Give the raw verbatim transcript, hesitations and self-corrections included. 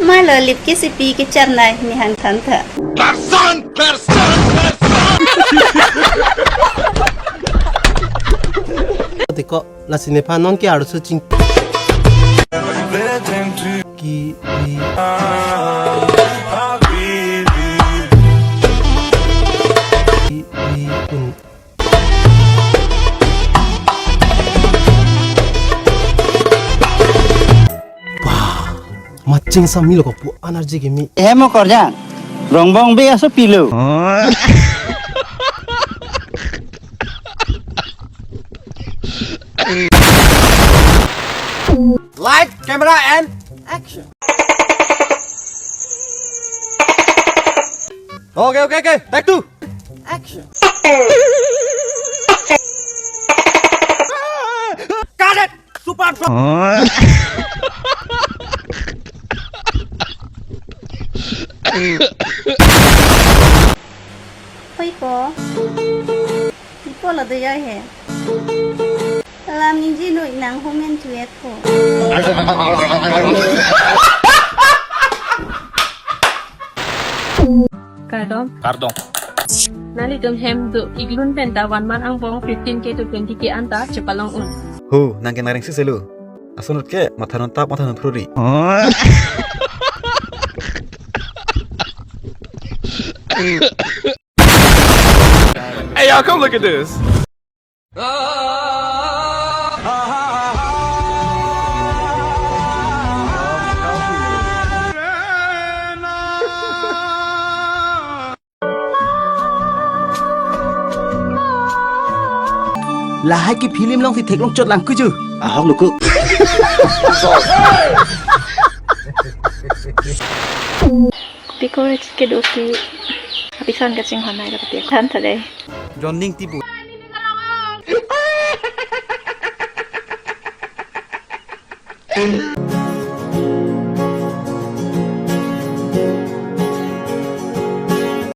Malo lip kisi pi kecharnai ni hangthantha. Tarzan, Tarzan, Tarzan. Tiko, lasi nephan non ke arloso ching. Ki, ki. Ki, ki, kun. Wah, maching sami lo kopu energy kimi. Eh, mo korjang. Rongbong be aso pilo. Light, camera, and action. Okay, okay, okay. Take two. Action. Cut it. Super. Oi ko. Ipo lo do ya he. Alam ningje noi nang home and tuet ko. Kardom. Kardom. Nanglitum hem do iglun penta one month angbong fifteen K to twenty K anta chepalong un. Ho, nang ke naring si selu. Asunut ke matha non tap matha non phruri. Hey, y'all, come look at this. Lahai ke film alongsi theklong chot lang kuju. Ahok luku. Piko rich ke dosi. Apisan kachinghon nai kapati. Than tadai. Joining tibu.